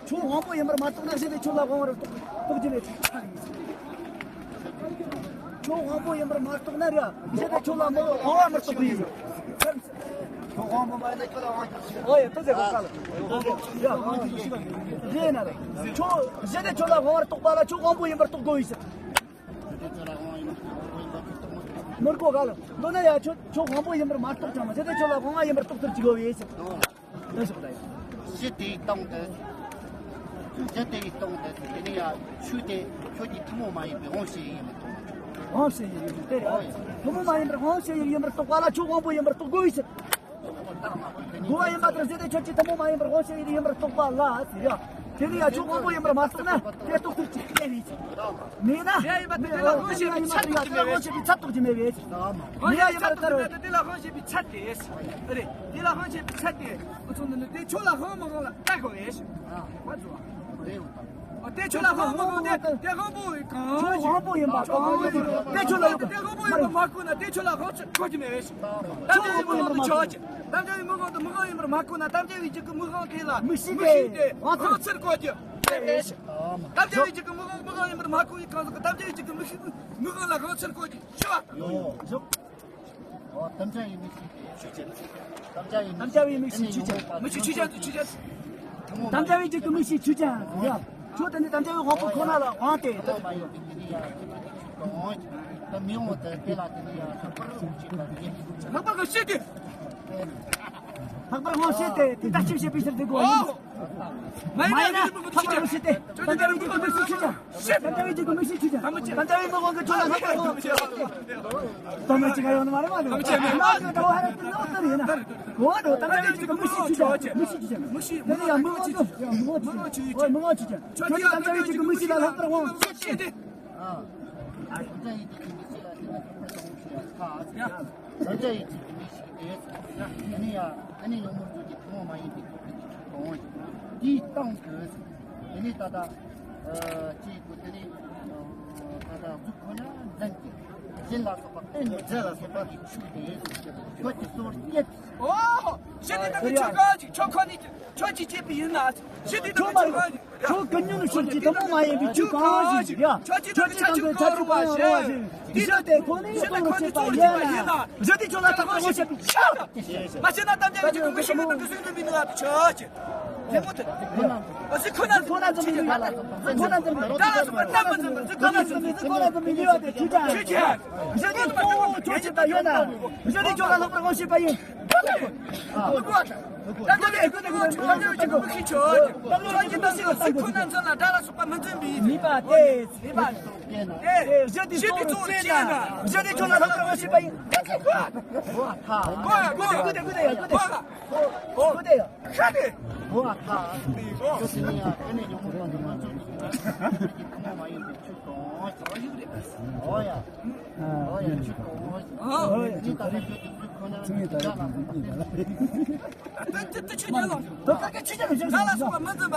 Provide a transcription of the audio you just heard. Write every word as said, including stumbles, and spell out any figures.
ཁྱོད་དབང་པོ་ཡིན་པར་མ་རྟོགས་ན་གཞི་ནས་ཁྱོད་ལ་དབང་བར་རྟོགས་རྟོགས་རྒྱུ་མེད། ཁྱོད་དབང་པོ་ཡིན་པར་མ་རྟོགས་ན་ར་གཞི་ནས་ཁྱོད་ལ་མི་དབང་བ་མི་རྟོགས་གི་ཡིན། ཁྱོད་དབང་པོ་མ་ཡིན་ན་ཁྱོད་ལ་དབང་ཆ་ཞིག་ཨོ་ཡ། ཏོ་ཟེ་གོ་ཀ་ལ། ཡ། རེད་ན་རེད། ཁྱོད་གཞི་ནས་ཁྱོད་ལ་དབང་བར་རྟོགས་པ་ལ་ཁྱོད་དབང་པོ་ཡིན་པར་རྟོགས་དགོས་ཡིན་ཟེར། མི་དགོས་ག་ལ། མདོར་ན་ཡ་ཁྱོད་ཁྱོད་དབང་པོ་ཡིན་པར་མ་རྟོགས་ཙང་མ་གཞི་ནས་ཁྱོད་ལ་དབང་བ་ཡིན་པར་རྟོགས་ཐུབ་ཅིག་དགོས་ཡིན་ཟེར། ལ་ཞོག་ད་ཡིན། གཞི་དེའི་སྟེང་དུ། གཞི་དེའི་སྟེང་དུ་དེ་ནས་ཡང་ཆོས་དེ་ཁྱོད་ཀྱི་ཐུན་མོང་མ་ཡིན་པའི་དབང་ཤེས་ཡིན་མི་ཐུབ། དབང་ཤེས་ཡིན་དེ་རེད། ཐུན་མོང་མ་ཡིན་པར་དབང་ཤེས་ཡིན་པར་རྟོགས་པ་ལ་ཁྱོད་དབང་པོ་ཡིན་པར་རྟོགས་དགོས་ཡིན་ཟེར། དགོས་པ་ཡིན་པ་ལྟར་གཞི་དེ་ཁྱོད་ཀྱི་ཐུན་མོང་མ་ཡིན་པར་དབང་ཤེས་ཡིན་པར་རྟོགས་པ་ལ་ཟེར་ཡ། དེ་ནས་ཡང་ཁྱོད་དབང་པོ་ཡིན་པར་མ་རྟོགས་ན་དེ་རྟོགས་ཐུབ་ཅིག་གཏན་ནས་མེད་ན། དེ་ཡིན་པ་དེ་དེ་ལ་དབང་ཤེས་པའི་ཚད་རྟོགས་ཀྱི་མེད་པས། དབང་ཤེས་པའི་ཚད་རྟོགས་ཀྱི་མེད་པས། དབང་ཤེས་པའི་ཚད་རྟོགས་ཀྱི་མེད་དེ་དེ་ལ་དབང་ཤེས་པའི་ཚད་དེ། རེད། དེ་ལ་དབང་ཤེས་པའི་ཚད་དེ། ཁོ་ཚོ་འདི་ནི་དེ་ཁྱོད་ལ་དབང་མི་དབང་ལ་ལྟ་དགོས་པས། མ་གཏོགས། དེ་ཁྱོད་ལ་དབང་མི་དབང་དེ་དེ་དབང་པོ་གང་ཞིག་དབང་པོ་ཡིན་པ་གང་ཞིག་དེ་ཁྱོད་ལ་ཡོད་པ། དེ་དབང་པོ་ཡིན་པ་མ་གོ་ན་དེ་ཁྱོད་ལ་དབང་ཆ་གོ་གི་མེད་པས། དམ་བཅའ་བའི་མི་དབང་དུ་ཆོག་ཅིང་། དམ་བཅའ་བའི་མི་དབང་དུ་མི་དབང་ཡིན་པར་མ་གོ་ན་དམ་བཅའ་བའི་རྒྱུད་ཀྱི་མི་དབང་དེ་ལ་མི་ཤེས་ཏེ་དབང་ཆ་གོ་རྒྱུ་མེད་པས། དམ་བཅའ་བའི་རྒྱུད་ཀྱི་མི་དབང་མི་དབང་ཡིན་པར་མ་གོ་བའི་གང་ཟག་གི་དམ་བཅའ་བའི་རྒྱུད་ཀྱི་མི་ཤེས་མི་དབང་ལ་དབང་ཆ་གོ་རྒྱུ་ཞུ་བ། ཨོ། དམ་བཅའ་ཡི་དམིགས་བྱེད་དེ་ཆོས་ཅན། དམ་བཅའ་ཡི་དམིགས་བྱེད་ཆོས་ཅན། མི་ཆོས་ཆོས་ཅན་དུ་ཆོས་ཅན། དམ་བཅའ་ཡི་རྒྱུད་ཀྱི་དམིགས་བྱེད་ཆོས་ཅན། ཡ། ཁྱོད་དེ་ནི་དམ་བཅའ་ཡི་དབང་པོ་ཁོ་ན་ལ་དབང་སྟེ། དེ་མི་འོང་དེ་དེ་ལ་དེ་ནི་ཡང་ལྷག་པར་དུ་ཆོས་པ་དེ། ལྷག་པར་དུ་ཤེས་ཏེ། ལྷག་པར་དབང་ཤེས་ཏེ་དེ་ལྟར་ཤེས་བྱེད་པའི་ཕྱིར་དེ་གོ། མ་ཡིན་ན་ལྷག་པར་དབང་ཤེས་ཏེ། དམ་བཅའ་ཡི་རྒྱུད་ཀྱི་དམིགས་བྱེད་ཆོས་ཅན། དམ་བཅའ་ཡི་རྒྱུད་ཀྱི་དམིགས་བྱེད་ཆོས་ཅན། དམ་བཅའ་ཡི་དམིགས་དབང་གི་ཆོས་ལ་ལྷག་པར་དབང་ཤེས། དམ་བཅའ་ག་ཡོང་ནི་མ་རེད་མ་རེད། དམ་བཅའ་མེད། ང་གི་ད་བ་ཧ་ར་ཏི་ལོ་ཏི་རེད་ན། གོ་བ་འགྲོ། དམ་བཅའ་ཡི་རྒྱུད་ཀྱི་དམིགས་བྱེད་ཆོས་ཅན། དམིགས་བྱེད་ཆོས་ཅན། དམིགས་བྱེད་དེ་ནི་ཡང་མི་དབང་ཆོས་ཅན། མི་དབང་ཆོས་ཅན། ཁྱོད་ཀྱིས་དམ་བཅའ་ཡི་རྒྱུད་ཀྱི་དམིགས་བྱེད་ལ་ལྷག་པར་དབང་ཤེས་ཏེ། ཨ། དམ་བཅའ་ཡི་རྒྱུད་ཀྱི་དམིགས་བྱེད་ལ་དེ་ནི་ལྷག་པར་དབང་ཤེས་ཡ། དམ་བཅའ་ཡི་རྒྱུད་ཀྱི་དམིགས་བྱེད་དེ། དེ་ནི་ཡང་དེ་ནི་ཡོངས་སུ་རྫོགས་ཀྱི་ཐུན་མོང་མ་ཡིན་པའི་ཐོག་གི་ཆོས་དང་། དེའི་སྟེང་དུ་དེ་ནི་ད་ལྟ་ཅིག་གོ་དེ་ནི་ད་ལྟ་གཟུགས་ཁོ་ན་འཛིན་གྱི་སྦྱིན་ལ་སོགས་པ་རྟེན་འབྲེལ་ལ་སོགས་པ་གི་ཆོས་དེ་ཁྱོད་ཀྱི་སོར་བཅད། ཨོ། ཤེས་ནི་ད་ནི་ཆོས་གང་ཞིག་ཆོས་ཁོ་ནི་ཁྱོད་ཀྱིས་བྱས་པ་ཡིན་ན། ཤེས་ནི་ད་ནི་ཆོས་གང་ཞིག་ཁྱོད་ཀུན་ཉོན་ཤོར་གྱི་ཐུན་མོང་མ་ཡིན་པའི་ཆོས་གང་ཞིག་ཡ། ཁྱོད་ཀྱིས་ཐམས་ཅད་ཀྱང་གི་ཐབས་ཀྱི་དཔལ་ཡོན་རོ་བ་ཞིག་འདི་ལྟ་སྟེ་ཁོ་ནི་གཏོང་རུ་བྱེད་པ་ཡིན་ན། གཞི་དེ་ཁྱོད་ལ་ཐག་པ་ངོ་ཤེས་པའི་ཕྱིར། མ་བྱས་ན་དམ་བཅའ་བའི་རྒྱུད་ཀྱི་མི་ཤེས་མི་དང་གི་སུན་དུ་མི་ནུས་པ་དུ་ཆོག་ཅིག་ལེགས་པོ་ཐོན། གཟུགས་ཁོ་ན་འཛིན་པའི་ཆོས་ཅན། གཟུགས་ཁོ་ན་འཛིན་པའི་དགྲ་ལ་སོགས་པ་རྣམ་པར་འཛིན་པ་གཟུགས་ཁོ་ན་འཛིན་པའི་གཟུགས་ཁོ་ན་འཛིན་པའི་ནུས་པ་དེ་ཆོས་ཅན། ཆོས་ཅན། གཞི་དེ་གཙོ་བོ་ཆོས་ཅན་དུ་ཡོད་ན། གཞི་དེ་ཁྱོད་ལ་ལྷག་པར་ངོ་ཤེས་པ་ཡིན། དམ་བཅའ་བའི་རྒྱུད་ཀྱི་མི་ཤེས་ཆོས་ཅན། དམ་བཅའ་བའི་རྒྱུད་ཀྱི་མི་ཤེས་ལ་གཟུགས་ཁོ་ན་འཛིན་ལ་དགྲ་ལ་སོགས་པ་མི་འཛིན་པའི་ནུས་པ་དེ། ནུས་པ་དེ། གཞི་དེ་གཙོ་བོར་བྱས་ན། གཞི་དེ་ཁྱོད་ལ་ལྷག་པར་ངོ་ཤེས་པ་ཡིན། གོ་ཡ་གོ་ཡ་གོ་ཡ་གོ་ཡ་གོ་ཡ་གོ་ཡ། ཁ་ནས། གོ་ཡ་ཐ། ཁྱོད་ཀྱི་ནི་ཡང་དེ་ནས་ཡོང་མི་དང་དེ་མ་ཚོགས་ཀྱི་ཐུན་མོང་མ་ཡིན་པའི་ཆོས་དང་། ཨོ་ཡ། ཨོ་ཡ་ཆོས་དང་། ཨོ་ཡ། ནི་ད་ལྟ་ཁྱོད་ཀྱི་གཟུགས་ཁོ་ན་ནི་དགྲ་ལ་སོགས་པ་སྟེ། ད་ད་ད་ཆོས་ཅན། ད་ལྟ་ཁྱོད་ཀྱི་དགྲ་ལ་སོགས་པ་མི་འཛིན་པ་